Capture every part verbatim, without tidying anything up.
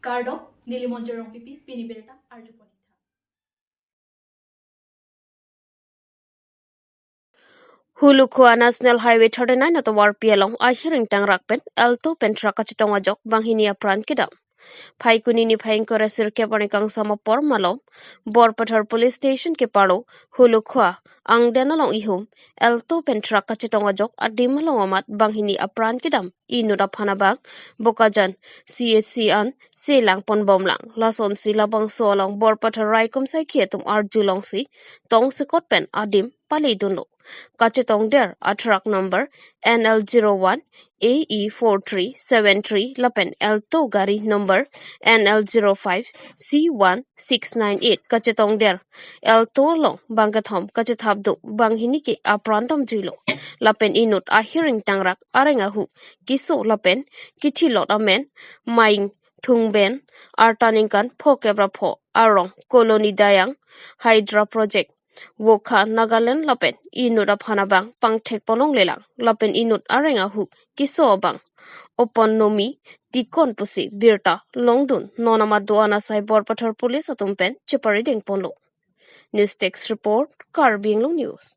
Kardom, neli Monjir Rongpipi, pini birta arjupon-ik tha. Hulukhua National Highway thirty-nine atovar pi along ahiring tangrak pen Alto pen truck kachetong ajok banghini apran kedam. Phaikuni niphai ingkoi ra sirkep arni kangsam apor malom Borpathar Police Station keparo Hulukhua angden along ihum Alto pen truck kachetong ajok adim along amat banghini apran kedam inut aphan abang Bokajan C H C an selang ponbomlang. Lasonsi labangso along Borpathar raikom saikhi atum arjulongsi tongsekot pen adim paledunlo. Kachetongder a truck number N L zero one A E four three seven three lapen Alto gari number N L zero five C one six nine eight kachetongder Alto along bangkethom kachethap do banghini ke apran damjuilo. Lapen inut ahiring tangrak areng ahu keso lapen kethilot amen Maing Thungben, arta ningkan phokep ra pho, arong Colony Dayang, Hydra Project, Wokha, Nagaland lapen inut aphan abang pangthek ponlonglelang lapen inut areng ahu keso abang Oponnomi Tikon pusi birta longdun non amat do-an asai Borpathar Police atum pen cheparideng ponlo. News Desk Report, Karbi Anglong News.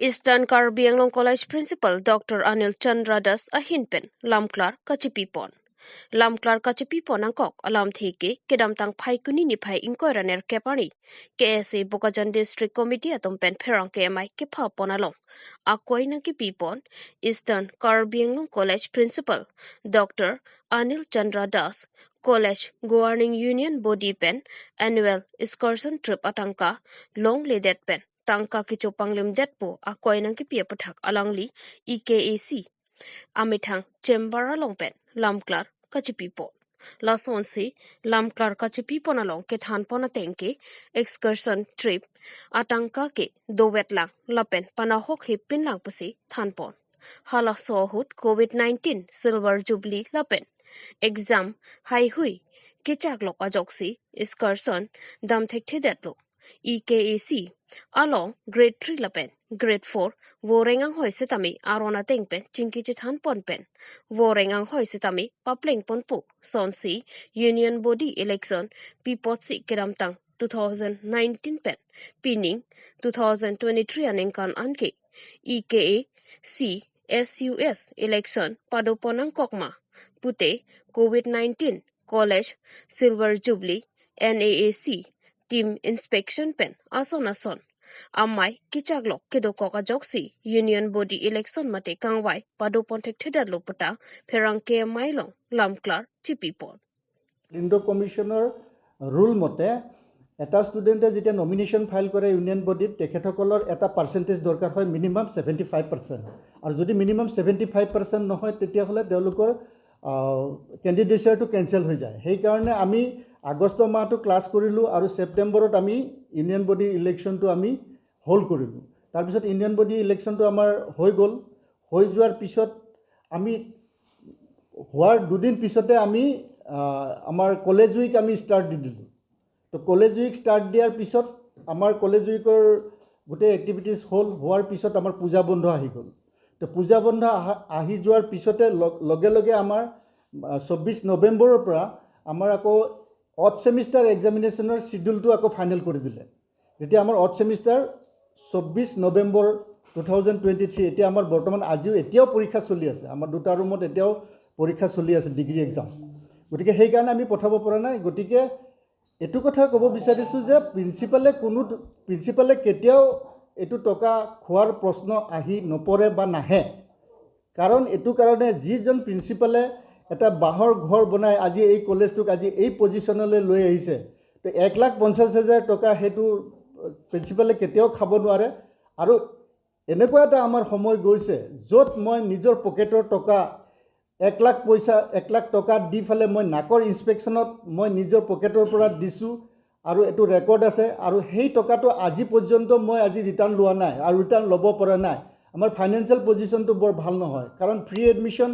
Eastern Karbi Anglong College Principal Doctor Anil Chandra Das ahin pen lamklar kachepipon. Lamklar kachepipon angkok alamthe ke kedamtang Phaikuni niphai ingkoi ra nerkep arni K S A Bokajan District Committee atum pen pherangke amei kephapon along akoi nangkepipon Eastern Karbi Anglong College Principal Doctor Anil Chandra Das, College Governing Union Body pen annual excursion trip atangka longledet pen tangka kecho panglimdetpo akoi nangkepi aputhak alangli E K A C amethang chamber along pen lamklar kachepipon. Lasonsi lamklar kachepipon along kethanpon ateng ke excursion trip atangka ke dovetlang lapen panahok hepinlang pusi thanpon. Halaso ahut Covid nineteen Silver Jubilee lapen exam haihui kechaklok ajoksi excursion damthekthedetlo. E K A C along grade three lapen grade four voreng anghoi setame aron ateng pen chingki chethanpon pen voreng anghoi setame paplengponpo. Lasonsi Union Body election pi apotsi kedamtang two thousand nineteen pen pining two thousand twenty-three aningkan anke E K A C S U S election padopon angkok ma pute Covid nineteen, College Silver Jubilee, N A A C team inspection pen ason ason amei kechaklok kedokok ajoksi Union Body election mate kangvai padopon thekthedetlo puta pherangke amei along lamklar chepipon. Lindo Commissioner rule মতে এটা ষ্টুডেণ্টে যেতিয়া nomination file কৰে ইউনিয়ন বডিত, তেখেতসকলৰ এটা পাৰ্চেণ্টেজ দৰকাৰ হয়, মিনিমাম ছেভেণ্টি ফাইভ পাৰ্চেণ্ট। আৰু যদি মিনিমাম ছেভেণ্টি ফাইভ পাৰ্চেণ্ট নহয়, তেতিয়াহ'লে তেওঁলোকৰ কেণ্ডিডেচাৰটো কেঞ্চেল হৈ যায়। সেইকাৰণে আমি আগষ্ট মাহটো ক্লাছ কৰিলোঁ আৰু ছেপ্টেম্বৰত আমি ইউনিয়ন বডি ইলেকশ্যনটো আমি হ'ল্ড কৰিলোঁ। তাৰপিছত ইউনিয়ন বডি ইলেকশ্যনটো আমাৰ হৈ গ'ল। হৈ যোৱাৰ পিছত আমি হোৱাৰ দুদিন পিছতে আমি আহ, আমাৰ কলেজ উইক আমি ষ্টাৰ্ট দি দিলোঁ। তো কলেজ উইক ষ্টাৰ্ট দিয়াৰ পিছত আমাৰ কলেজ উইকৰ গোটেই এক্টিভিটিজ হ'ল। হোৱাৰ পিছত আমাৰ পূজা বন্ধ আহি গ'ল। তো পূজা বন্ধ আহা আহি যোৱাৰ পিছতে লগ- লগে লগে আমাৰ আহ, চৌব্বিছ নৱেম্বৰৰ পৰা আমাৰ আকৌ অড ছেমিষ্টাৰ এক্সামিনেশ্যনৰ শ্বিডিউলটো আকৌ ফাইনেল কৰি দিলে। যেতিয়া আমাৰ অড ছেমিষ্টাৰ চৌব্বিছ November two thousand twenty three, এতিয়া আমাৰ বৰ্তমান আজিও এতিয়াও পৰীক্ষা চলি আছে। আমাৰ দুটা ৰুমত এতিয়াও পৰীক্ষা চলি আছে, ডিগ্ৰী এক্সাম। গতিকে সেইকাৰণে আমি পঠাব পৰা নাই। গতিকে এইটো কথা ক'ব বিচাৰিছোঁ যে প্ৰিন্সিপালে কোনো প্ৰিন্সিপালে কেতিয়াও এইটো টকা খোৱাৰ প্ৰশ্ন আহি নপৰে বা নাহে। কাৰণ এইটো কাৰণে যিজন প্ৰিন্সিপালে এটা বাঁহৰ ঘৰ বনাই আজি এই কলেজটোক আজি এই পজিশ্যনলৈ লৈ আহিছে, তো এক লাখ পঞ্চাছ হাজাৰ টকা সেইটো প্ৰিন্সিপালে কেতিয়াও খাব নোৱাৰে। আৰু এনেকুৱা এটা আমাৰ সময় গৈছে য'ত মই নিজৰ পকেটৰ টকা এক লাখ পইচা, এক লাখ টকা দি পেলাই মই নাকৰ ইনস্পেকশ্যনত মই নিজৰ পকেটৰ পৰা দিছোঁ আৰু এইটো ৰেকৰ্ড আছে। আৰু সেই টকাটো আজি পৰ্যন্ত মই আজি ৰিটাৰ্ণ লোৱা নাই আৰু ৰিটাৰ্ণ ল'ব পৰা নাই। আমাৰ ফাইনেন্সিয়েল পজিশ্যনটো বৰ ভাল নহয়, কাৰণ ফ্ৰী এডমিশ্যন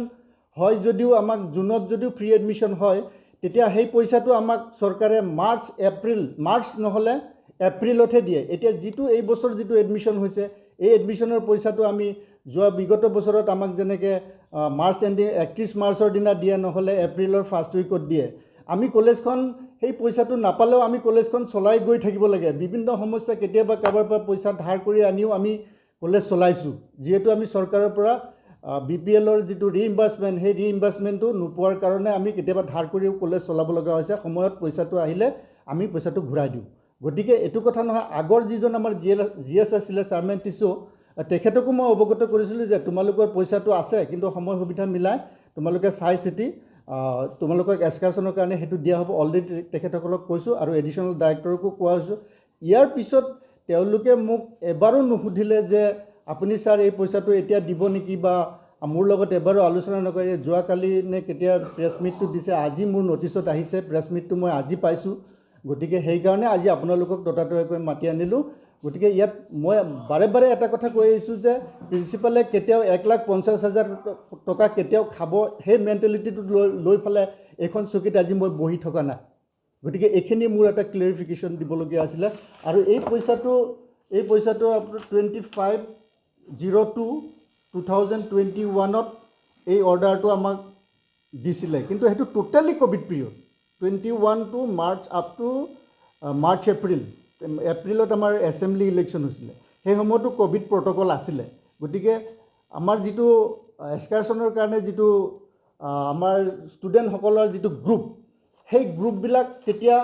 হয় যদিও আমাক জুনত যদিও ফ্ৰী এডমিশ্যন হয়, তেতিয়া সেই পইচাটো আমাক চৰকাৰে মাৰ্চ, এপ্ৰিল, মাৰ্চ নহ'লে এপ্ৰিলতহে দিয়ে। এতিয়া যিটো এই বছৰ যিটো এডমিশ্যন হৈছে, এই এডমিশ্যনৰ পইচাটো আমি যোৱা বিগত বছৰত আমাক যেনেকে, আহ, মাৰ্চ এণ্ডিং, একত্ৰিছ মাৰ্চৰ দিনা দিয়ে, নহ'লে এপ্ৰিলৰ ফাৰ্ষ্ট উইকত দিয়ে। আমি কলেজখন, সেই পইচাটো নাপালেও আমি কলেজখন চলাই গৈ থাকিব লাগে। বিভিন্ন সমস্যা, কেতিয়াবা কাৰোবাৰ পৰা পইচা ধাৰ কৰি আনিও আমি কলেজ চলাইছোঁ। যিহেতু আমি চৰকাৰৰ পৰা, আহ, বি পি এলৰ যিটো ৰিইম্বাৰ্চমেণ্ট, সেই ৰিইম্বাৰ্চমেণ্টটো নোপোৱাৰ কাৰণে আমি কেতিয়াবা ধাৰ কৰিও কলেজ চলাব লগা হৈছে। সময়ত পইচাটো আহিলে আমি পইচাটো ঘূৰাই দিওঁ। গতিকে এইটো কথা নহয়, আগৰ যিজন আমাৰ জি এল, জি এছ আছিলে, চেয়াৰমেন টিচু, আহ, তেখেতকো মই অৱগত কৰিছিলোঁ যে তোমালোকৰ পইচাটো আছে, কিন্তু সময় সুবিধা মিলাই তোমালোকে চাই চিতি, আহ, তোমালোকক এক্সকাৰ্চনৰ কাৰণে সেইটো দিয়া হ'ব। অলৰেডি তেখেতসকলক কৈছোঁ আৰু এডিশ্যনেল ডাইৰেক্টৰকো কোৱা হৈছোঁ। ইয়াৰ পিছত তেওঁলোকে মোক এবাৰো নুসুধিলে যে, "আপুনি ছাৰ, এই পইচাটো এতিয়া দিব নেকি?" বা মোৰ লগত এবাৰো আলোচনা নকৰে। যোৱাকালি নে কেতিয়া প্ৰেছ মিটটো দিছে, আজি মোৰ নটিচত আহিছে, প্ৰেছ মিটটো মই আজি পাইছোঁ। গতিকে সেইকাৰণে আজি আপোনালোকক ততাতৈয়াকৈ মাতি আনিলোঁ। গতিকে ইয়াত মই বাৰে বাৰে এটা কথা কৈ আহিছোঁ যে প্ৰিন্সিপালে কেতিয়াও এক লাখ পঞ্চাছ হাজাৰ টকা কেতিয়াও খাব, সেই মেণ্টেলিটিটো লৈ, লৈ পেলাই এইখন চকীত আজি মই বহি থকা নাই। গতিকে এইখিনি মোৰ এটা ক্লেৰিফিকেশ্যন দিবলগীয়া আছিলে। আৰু এই পইচাটো, এই পইচাটো আপোনাৰ twenty five zero' two two thousand twenty ওৱানত এই অৰ্ডাৰটো আমাক দিছিলে, কিন্তু সেইটো totally covid period, twenty one two March, up to, আহ, মাৰ্চ এপ্ৰিল, এপ্ৰিলত আমাৰ এছেম্বলি ইলেকশ্যন হৈছিলে। সেই সময়তো ক'ভিড প্ৰট'কল আছিলে। গতিকে আমাৰ যিটো, আহ, এক্সকাৰ্চনৰ কাৰণে যিটো, আহ, আমাৰ ষ্টুডেণ্টসকলৰ যিটো গ্ৰুপ, সেই গ্ৰুপবিলাক তেতিয়া,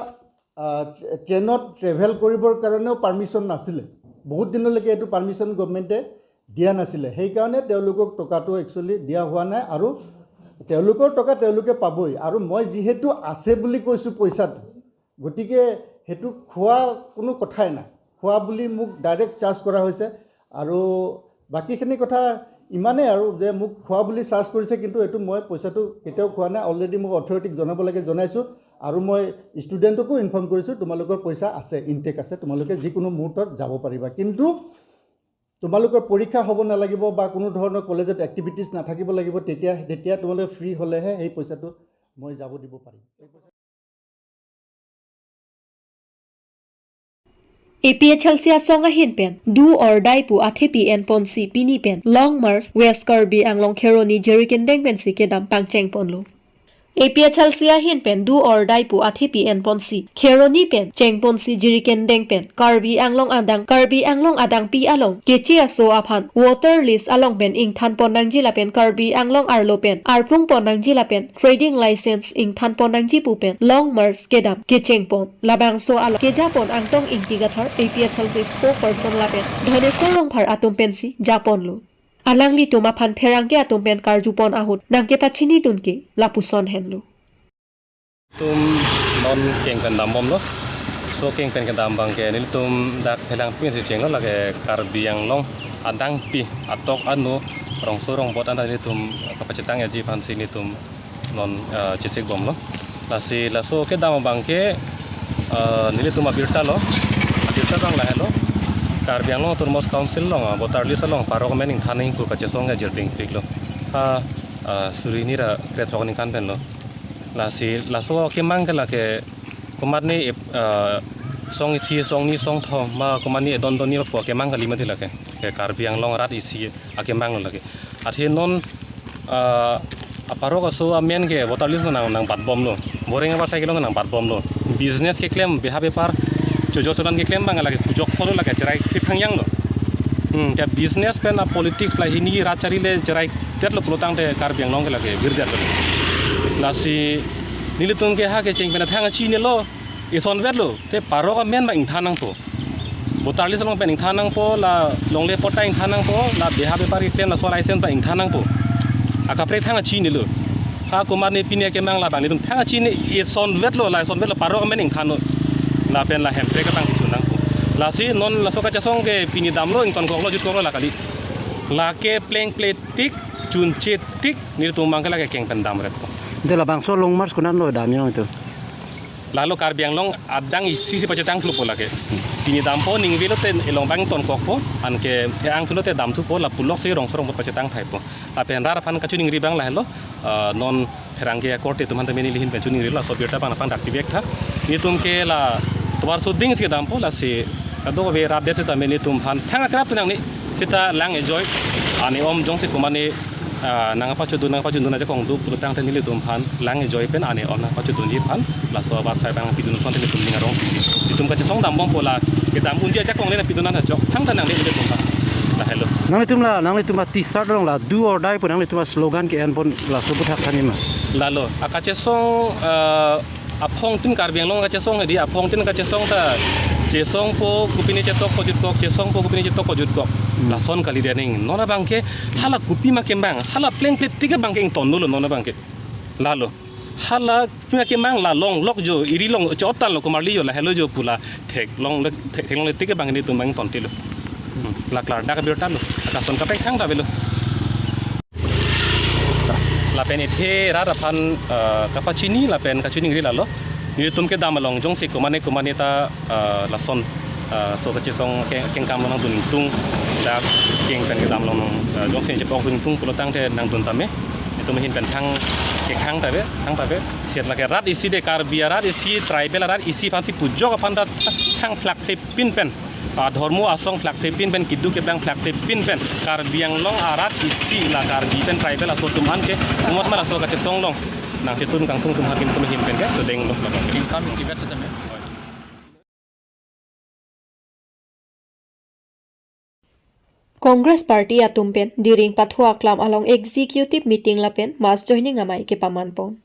আহ, ট্ৰে-, ট্ৰেইনত ট্ৰেভেল কৰিবৰ কাৰণেও পাৰ্মিশ্যন নাছিলে। বহুত দিনলৈকে এইটো পাৰ্মিশ্যন গভৰ্ণমেণ্টে দিয়া নাছিলে। সেইকাৰণে তেওঁলোকক টকাটো একচুৱেলি দিয়া হোৱা নাই আৰু তেওঁলোকৰ টকা তেওঁলোকে পাবই। আৰু মই যিহেতু আছে বুলি কৈছোঁ পইচাটো, গতিকে সেইটো খোৱা কোনো কথাই নাই। খোৱা বুলি মোক ডাইৰেক্ট চাৰ্জ কৰা হৈছে। আৰু বাকীখিনি কথা ইমানেই আৰু যে মোক খোৱা বুলি চাৰ্জ কৰিছে, কিন্তু এইটো মই পইচাটো কেতিয়াও খোৱা নাই। অলৰেডি মোক অথৰিটিক জনাব লাগে, জনাইছোঁ। আৰু মই ষ্টুডেণ্টকো ইনফৰ্ম কৰিছোঁ, তোমালোকৰ পইচা আছে, ইনটেক আছে, তোমালোকে যিকোনো মুহূৰ্তত যাব পাৰিবা। কিন্তু তোমালোকৰ পৰীক্ষা হ'ব নালাগিব বা কোনো ধৰণৰ কলেজত এক্টিভিটিজ নাথাকিব লাগিব, তেতিয়া, তেতিয়া তোমালোকে ফ্ৰী হ'লেহে সেই পইচাটো মই যাব দিব পাৰিম। A P H L C asong ahin pen do or die pu athepi enponsi pini pen Long March West Karbi Anglong Kheroni Jirikindeng pensi kedam pangchengponlo. A P H L C ahin pen do or die pu athepi enponsi Kheroni pen chengponsi Jirikindeng pen Karbi Anglong adang, Karbi Anglong adangpi along keche aso aphan voter list along pen ingthanpon nangji lapen Karbi Anglong arlo pen arphungpon nangji lapen trading license ingthanpon nangji pu pen Long March kedam kechengpon. Labangso along kejapon Angtong Ingti Kathar, A P H L C spokesperson lapen Dhaneswar Rongphar atum pensi japonlo. Alanglitum aphan pherangke atum pen karjupon ahut nangkepachinidun ke lapuson henlo. Tum non keng pen dambomlo. So keng pen kedam abangke nelitum dak Phelangpi si chenglo, lake Karbi Anglong adangpi atok anu rongso rongbot anta nelitum kapachethang eji aphansi nelitum non, eh, chechekbomlo. Lasi laso kedam abangke, eh, nelitum abirta lo. Abirta abang lahelo. Karbi Anglong Autonomous Council along, eh, voter list along parok amen ingthan nangji pu kachesong ke jirding piklo. Ha, eh, suri hini ra krethrok aningkan penlo. Lasi laso akemang ke lake komatne, eh, song isi, song ni, song thom ma komatne edon donni pu akemang kali mati lake. Ke Karbi Anglong arat isi akemang lo lake. Athe non, ah, aparok aso amen ke voter list nang, nangbatbomlo. Boreng abar cycle nangbatbomlo. Business keklem, beha bepar, chojo cholan keklem abang lake pujok polo lake cherai kephangyang lo. Hmm, ke business pen a politics la hini rachari le cherai detlo pulotangte Karbi Anglong ke lake virdetlo. Lasi nelitum ke ha kecheng pen aphang achinilo. Isonvetlo, te parok amen abang ingthan nangpo. Voter list along pen ingthan nangpo, la longle patta ingthan nangpo, la beha bepar keklem laso license abang ingthan nangpo. Akaprek thang achinilo. Ha komatne pini akemang labang nelitum thang achini, isonvetlo, la isonvetlo parok amen ingthanlo. Lapen la hemprek abang kichun nangpo. Lasi non laso kachesong ke pini damlo, ingtonkoklo, jutkoklo la kali. Lake plengple tik, chunche tik, nelitum abangke lake keng pen damreppo. Ante labangso Long March konatlo damji nangtum? Lalo Karbi Anglong adang isi si pachethang thupo lake. Pini dampo, ningve lote elong abang tonkokpo, anke pherang thu lote dam thupo, la puloksi rongso rongbot pachethang thaipo. Lapen rat aphan kachiningri abang lahelo, ah, non pherangke akorte atum aphan tame neli ahin pen chiningrilo, laso abirta abang nangpangdak pivek tha. Nelitum ke la War suding si kedampo lasi kadokave rat det seta nelitum aphan thang akrap tu nangne seta lang ejoi. Ane om jongsi komatne, ah, nangpachudun nangpachudun ajakong do pulotangte nelitum aphan lang ejoi pen ane om nangpachudunji aphan laso abar sai abang pidun asonte nelitum ning arong pidi. Nelitum kachesong dambompo la kedam unji ajakong le pidun an ajok thangta nangne nelitum aphan. Lahelo. Nanglitum la, nanglitum a T-shirt along la do or die pu nanglitum a slogan ke-enpon laso aputhak thanji ma? Lalo, akachesong, ah, aphongtin Karbi Anglong kachesong hedi, aphongtin kachesong ta chesongpo kopine chetokpo jutkok, chesongpo kopine chetokpo jutkok. Hmm. Lason kali dening. Non abangke hala kopima kemang, hala plengplet tik abangke ington dolo non abangke. Lalo. Hala kopima kemang la longlok jo, iri long chotan lo komarli jo lahelo jo pu la theklongle, thek, theklongle tik abang nelitum abang ingtontilo. Hmm. La klardak abirta lo. Akason kapek thangta avelo. Lapen ethe rat aphan, eh, kapachini lapen kachiningri lalo. Nelitum kedam along jongsi komatne komatne ta, eh, lason, eh, so kachesong ke-, kengkam along nangdun ingtung, dak keng pen kedam along, eh, jongsi chepok dun ingtung pulotangte nangdun tame. Nelitum ahin pen thang kethang ta ave, thang ta ave. Seta lake rat isi de, Karbi arat isi, tribal arat isi aphansi pujok aphan ta thang phlak thepin pen, ah, dhormo asong phlak thepin pen, keduk keplang phlak thepin pen, Karbi Anglong arat isi la Karbi pen tribal aso atum aphan ke, umot ma laso kachesong along nangchetun kangtung atum hakim atum ahin pen ke, sodeng lo. Income isi vet setame. Congress Party atum pen Diring pathu aklam along executive meeting lapen mass joining amei kepamanpon.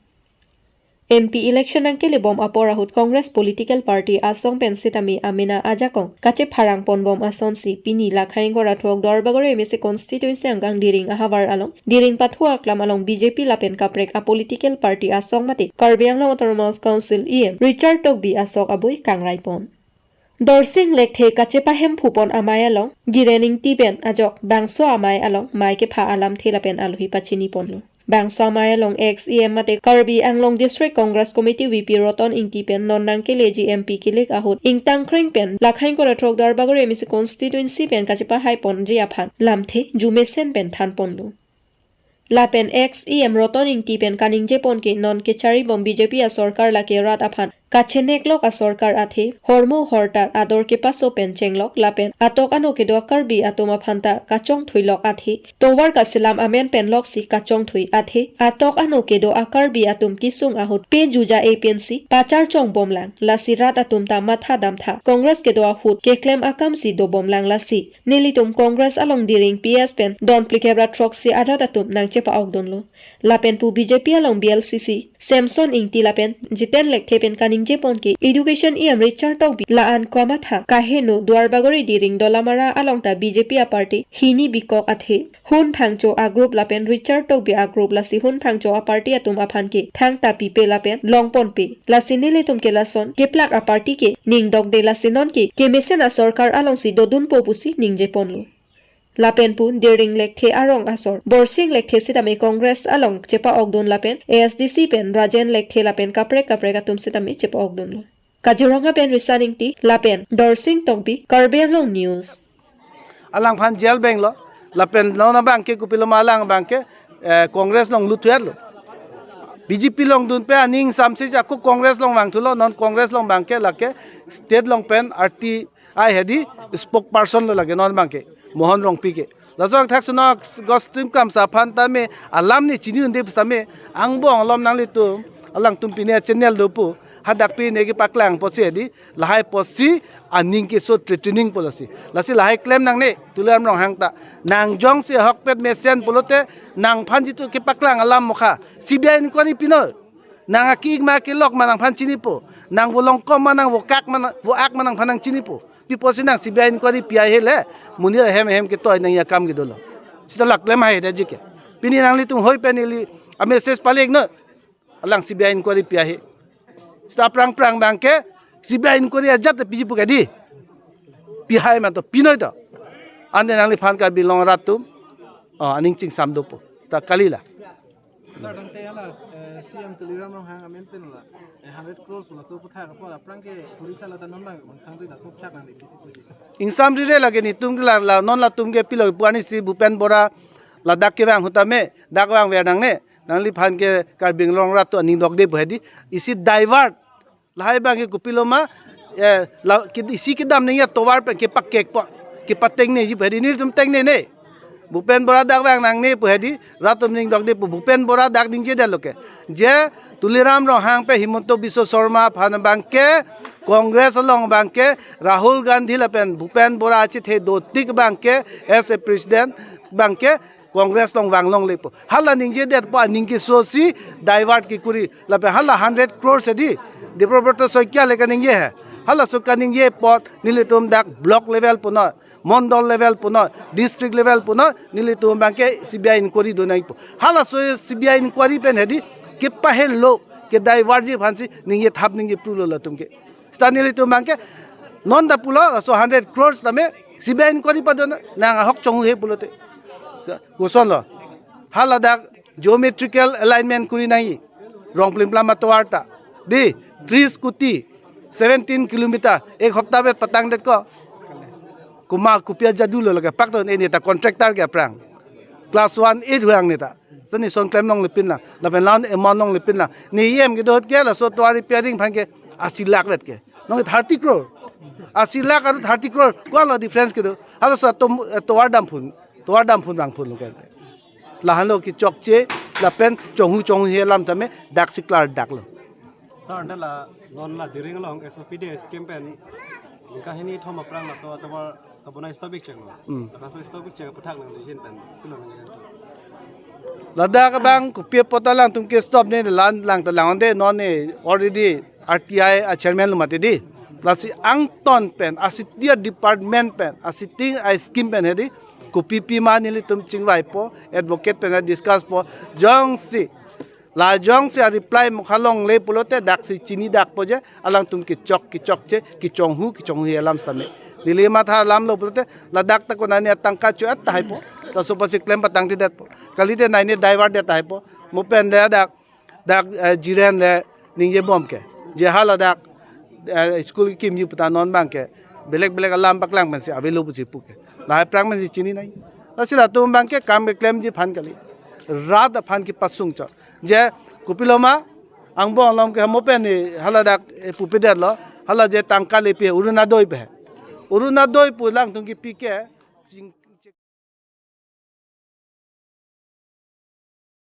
M P election nangkelebom apor ahut Congress political party asong pen sitame amena ajakong kachepharangponbom asonsi pini Lakhaing Korathok Duarbagori M A C constituency angkang Diring ahavar along Diring pathu aklam along B J P lapen kaprek a political party asong mate Karbi Anglong Autonomous Council E M Richard Tokbi asok abui kangraipon. Dorsing Lekthe kachepahemphupon amei along Giren Ingti pen ajok bangso amei along mei kepha alamthe lapen alohi pachiniponlo. Bangso amei along ex E M mate Karbi Anglong District Congress Committee V P Roton Ingti pen non nangkeleji M P kilik ahut ingtangkreng pen Lakhaing Korathok Duarbagori M A C constituency pen kachepahaiponji aphan lamthe jumesen pen thanponlo. Lapen ex E M Roton Ingti pen kaningjepon ke non kecharibom B J P asorkar lake rat aphan kacheneklok asorkar athe, hormu hortar ador kepaso pen chenglok lapen atok ano kedo a Karbi atum aphan ta kachongthuilok athe, tovar kaselam amen pen loksi kachongthui athe, atok ano kedo a Karbi atum kesung ahut pe juja e pensi pacharchongbomlang, lasi rat atum ta matha damtha, Congress kedo ahut keklem akamsi dobomlang lasi. Nelitum Congress along Diring P S pen don phlikep ra throksi arat atum nangchepa-okdunlo. Lapen pu B J P along B L C C Samson Ingti lapen Jiten Lekthe pen kaningjepon ke Education E M Richard Tokbi la-an kamatha kaheno Duarbagori Diring Dolamara along ta B J P a party hini bikok athe Hun Phangcho a group lapen Richard Tokbi a group lasi Hun Phangcho a party atum aphan ke thangta pipe lapen longponpe. Lasi nelitum ke lason keplak a party ke ningdokde lasi non ke kemesen asorkar alongsi dodunpo pusi ningjeponlo. Lapen pu Diring Lekthe arong asor Borsing Lekthe sitame Congress along chepa-okdun lapen A S D C pen Rajen Lekthe lapen kaprek kaprek atum sitame chepa-okdunlo. Kaziranga pen Risan Ingti lapen Dorsing Tokbi, Karbi Anglong News. Alangphan jail benglo, lapen non abangke kopiloma alang abangke, eh, Congress along luthuetlo. B J P along dunpe aning samsi jako Congress along vangthulo, non Congress along abangke lake state along pen R T I hedi spokesperson lo lake non abangke Mohan Rongpi ke. Laso angthak sunok gostim kamsa aphan tame alam ne chini unde pusitame angbong alom nanglitum alangtum pine channel dopo hadak pine kepaklang apotsi hedi lahai apotsi aning keso threatening po lasi. Lasi lahai klem nangne Tuliram Ronghang ta. Nang jongsi ahokpet mesen pulote nangphan jitu kepaklang alam mokha C B I inquiry pino. Nang aki-ik ma aki-lok ma nangphan chinipo. Nang volong kom ma nang vokak ma nang, vo-ak ma nangphan nang chinipo. Pi apotsi nang C B I inquiry pi ahe le. Monit ahem ahem ketoi nangji akam kedolo. Seta laklem ahe da jike. Pini nanglitum hoi pen ili a message palik no. Alang C B I inquiry pi ahe. Seta aphrang aphrang abangke C B I inquiry ajat pi ji pu kedi. Pi hai ma to pinoi to. Ante nangliphan Karbi Anglong arat atum, oh, aning chingsam dopo. Ta kalila. Sir, tangte hala, eh, C M Tuliram Ronghang amen pen la, eh, hundred crores laso aputhak apot aphrang ke puri sala ta non bang bang sangri laso aputhak nang di. Ingsamrire lake netum ke la, la non latum ke pilo pu arnisi Bhupen Bora ladak kevang ahut tame dak vangver nangne. Nangliphan ke Karbi Anglong arat atum aning dokde pu hedi isi divert. Lahai abangke kopiloma eh, la, ke, isi kedam nangji atovar pen kepakekpo, kepatengneji pu hedi, nelitum tengnene. Bhupen Bora dak vang nangne pu hedi, rat atum ning dokde pu Bhupen Bora dak ningjede lo ke. Je Tuliram Ronghang pen Himanta Biswa Sarma aphan abangke, Congress along abangke, Rahul Gandhi lapen Bhupen Bora achethe dotik abangke, as a president abangke, Congress along vanglonglepo. Hala ningjedetpo aning keso si divert kekuri. Lapen hala hundred crores hedi, Debabrata Saikia le kaningje he. Halaso kaningje apot nelitum dak block level punon, mondol level punon, district level punon, nelitum abangke C B I inquiry do nangpo. Halaso C B I inquiry pen hedi, kepahelo, ke divertji aphansi ningje thap ningje prulo latum ke. Seta nelitum abangke non ta pulo, laso hundred crores tame C B I inquiry padon, nang ahok chonghu he pulote. Sa, kosonlo? Hala dak geometrical alignment kuri nangji. Rongplimplam atovar ta. Di, tris kuti, seventeen kilometer, ek hopta vet patangdetko. Komat kopi ajadu lo lake, pakto, eh, neta contractor ke aphrang. Class one eight huang neta. Tani son klemlonglepinlang. Lapen lan amount longlepinlang. Ne E M kedo ahut ke laso tovar repairing aphan ke asi lakh vet ke. Non thirty crore. Asi lakh aru thirty crore. Ko-an lo difference kedo? Halaso atum, eh, tovar damphun. Tovar damphun vangphun lo ke. Lahenlo kechokche, lapen chonghu chonghu he alam tame, daksi klardaklo. Sir, ante la non la Diring along S O P D scheme pen ningkan hini thom aphrang laso atovar kabonai stop ik chenglo. Hmm. Laso stop ik cheng aphuthak nangli ahin pen pilo nangli? Ladak abang kopi apot alangtum ke stop ne, lan lang ta lang-onde, non ne already R T I a chairman lo mati di. Lasi angton pen, a sitting department pen, a sitting a scheme pen hedi, kopi pima nelitum chingvaipo, advocate pen discuss po, jongsi, la jongsi a reply mukha longle pulote daksi chinidakpo je, alangtum kechok, kechokche, kechonghu, kechonghu alam sitame. Neli matha alam lo pulote, ladak ta konane atangka cho-et tahaipo, laso apotsi klem patangtidetpo. Kalite nai ne divert det tahaipo, mo pen le dak, dak, eh, Jiren le ningjebom ke. Je hala dak, eh, school kimji puta non abangke. Belek belek alam paklang pensi avelo pusi pu ke. Lahai aphrang pensi chini nai. Lasi latum abangke kam keklemji aphan kali. Rat aphan kepasung chot. Je kopiloma angbong along ke mo pen ni hala dak, eh, pupedetlo. Hala je tangka lepi Orunodoi pen. Orunodoi pu alangtum kepi ke. Ching